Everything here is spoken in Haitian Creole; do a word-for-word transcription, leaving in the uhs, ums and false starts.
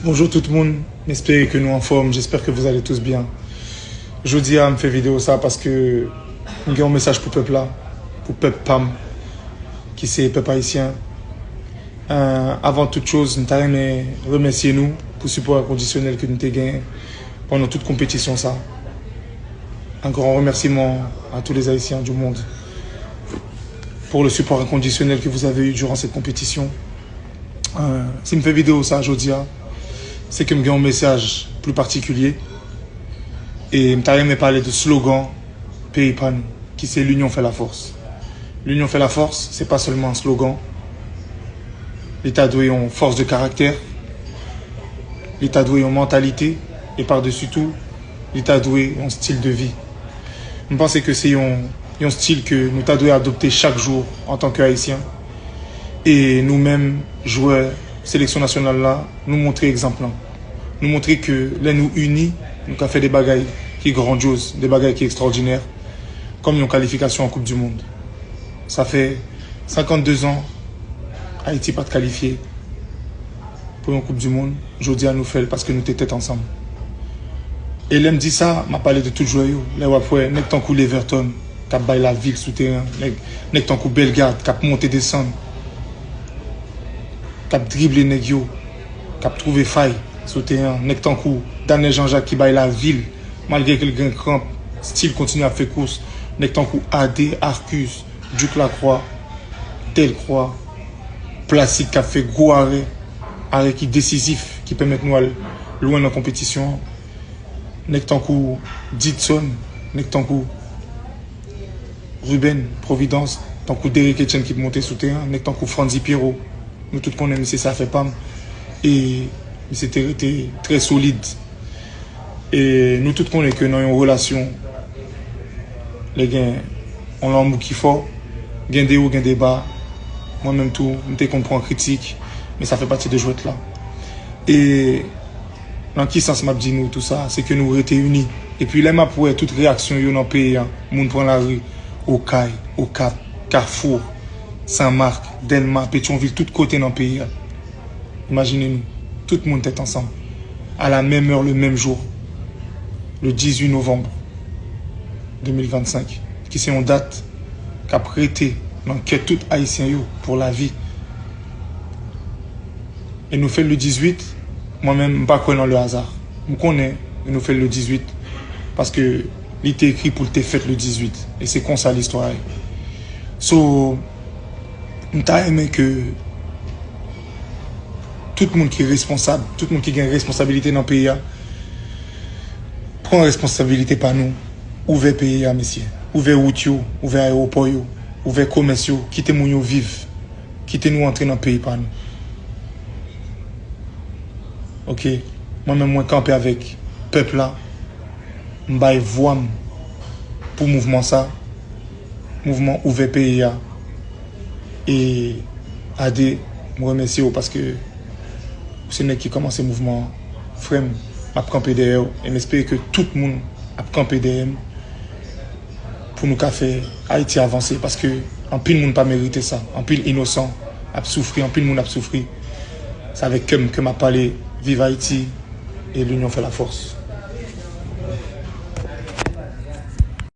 Bonjour tout moun, m espere ke nou anfòm, j'espère que vous allez tous bien. Jodi a, m fè videyo sa paske m gen yon mesaj pou pèp la, pou pèp pa m, ki se pèp ayisyen. Euh, avant toute chose, m ta renmen remèsye nou pou sipò enkondisyonèl ke nou te gen pandan tout konpetisyon sa. Un grand remerciement à tous les Haïtiens du monde pour le support inconditionnel que vous avez eu durant cette compétition. Euh, si m fè videyo sa jodi a, se ke m gen yon mesaj pli patikilye. E m ta renmen pale de slogan peyi pa nou, ki se L'union fait la force. L'union fait la force, se pa sèlman yon slogan. Li ta dwe yon fòs de karaktè. Li ta dwe yon mantalite. E padesi tou, li ta dwe yon stil de vi. M panse ke se yon, yon stil ke nou ta dwe adopte chak jou antanke Ayisyen. E nou menm, jwè seleksyon nasyonal la, nou montre egzanp lan. Nou montre ke lè nou ini, nou ka fè de bagay ki grandyoz, de bagay ki ekstrawòdinè, kòm yon kalifikasyon an Koup di Mond. Sa fè senkannde zan Ayiti pa t kalifye pou yon Koup di Mond. Jodi a, nou fè l paske nou te tèt ansanm. E lè m di sa, m ap pale de tout jwè yo. Lè w ap wè nèg tankou Leverton k ap bay lavil sou teren, nèg, nèg tankou Bellegarde k ap monte desann, k ap drible nèg yo, k ap twouve fay sou teren, nèg tankou Danel Jean-Jacques ki bay lavil, malgre ke l gen kranp, still kontinye ap fè kous, nèg tankou Ade, Arcus, Duke Lacroix, Delcroix, Plastique k ap fè gwo arè, arè ki desizif, ki pèmèt nou al lwen nan konpetisyon an. Nèg tankou Didson, nèg tankou Ruben Providence, tankou Derrick Etienne ki monte sou teren, nèg tankou Frandy Pierrot. Nou tout konnen misye se afè pa m. E misye te rete trè solid. E nou tout konnen ke nan yon relasyon, lè gen yon lanmou ki fò, gen de wo, gen de ba. Mwen menm tou, m te konn pran kritik, men sa fè pati de jwèt la. E nan ki sans m ap di nou tou sa? Se ke nou rete ini. Epi lè m ap wè tout reyaksyon yo nan peyi a, moun pran lari, Okay, Okap, Kafou, Senmak, Dèlma, Petyonvil, tout kote nan peyi a. Imajine nou, tout moun tèt ansanm, à la même heure, le même jour, le dix-huit novembre deux mille vingt-cinq, ki se yon dat k ap rete nan kè tout Ayisyen yo pou lavi. E nou fè l le dizwit, mwen menm, m pa kwè nan le hasard. M konnen nou fè l le dizwit paske li te ekri pou l te fèt le dizwit. E se konsa listwa ye. So, m ta renmen ke tout moun ki responsab, tout moun ki gen responsabilite nan peyi a, pran responsabilite pa nou. Ouvè peyi a, mesye. Ouvè wout yo, ouvè ayewopò yo, ouvè komès yo, kite moun yo viv. Kite nou antre nan peyi pa nou. Ok? Mwen menm, mwen kanpe avèk pèp la. M bay vwa m pou mouvman sa. Mouvman ouvè peyi a. E Ade, m remèsye w paske ou se nèg ki kòmanse mouvman an. Frè m, m ap kanpe dèyè w. E m espere ke tout moun ap kanpe dèyè m pou nou ka fè Ayiti avanse, paske anpil moun pa merite sa. Anpil inosan ap soufri, anpil moun ap soufri. Se avèk kè m ke m ap pale. Viv Ayiti e l'union fait la force.